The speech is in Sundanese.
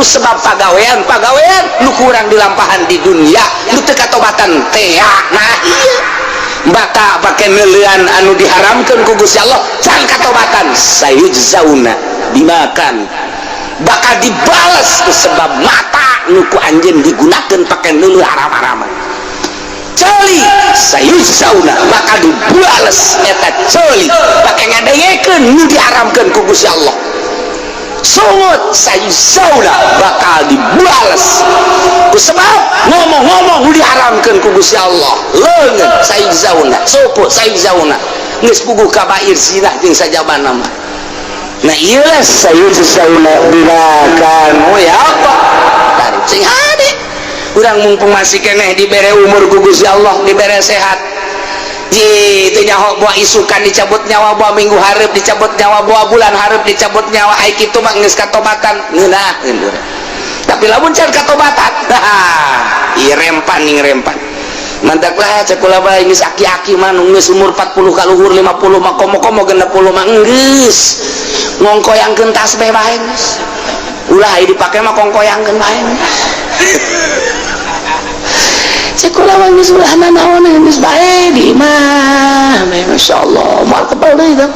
Ku sebab pagawean pagawean nu kurang dilampahan di dunia nu teu katobatan teh. Nah, iya, bata pake neuleuan anu diharamkeun ku Gusti Allah, can katobatan, sayujzauna dimakan, bakal dibales ku sebab mata nu ku anjeun digunakeun pake neuleuh haram-haraman. Ceuli, sayujzauna, bakal dibales eta ceuli pake ngadengekeun nu diharamkeun ku Gusti Allah. Sungut, sayujzauna, bakal dibales ku sebab ngomong-ngomong nu diharamkeun ku Gusti Allah. Leungeun, sayujzauna. Suku, sayujzauna. Geus puguh kabair zina jeung sajabana mah. Nah, iyalah, sayujzauna bima kanu ya apa tarik sing hade urang, mumpung masih keneh dibere umur ku Gusti Allah, dibere sehat. Ji, itu nyaho buah isukan dicabut nyawa, buah minggu hareup dicabut nyawa, buah bulan hareup dicabut nyawa. Ai kitu mah geus katobatan, ngeunaheun urang. Tapi lamun can katobatan, ieu rempan ning rempan. Mantaklah cek kula bae, geus aki-aki mah, nu geus umur 40 kaluhur, 50 mah, komo-komo 60 mah, geus ngongkoyangkeun tasbih bae geus. Ulah ai dipake mah, kongkoyangkeun bae. Cek kula mah geus ulah nanaon, geus bae di imah. Masyaallah, moal kebal deui tah.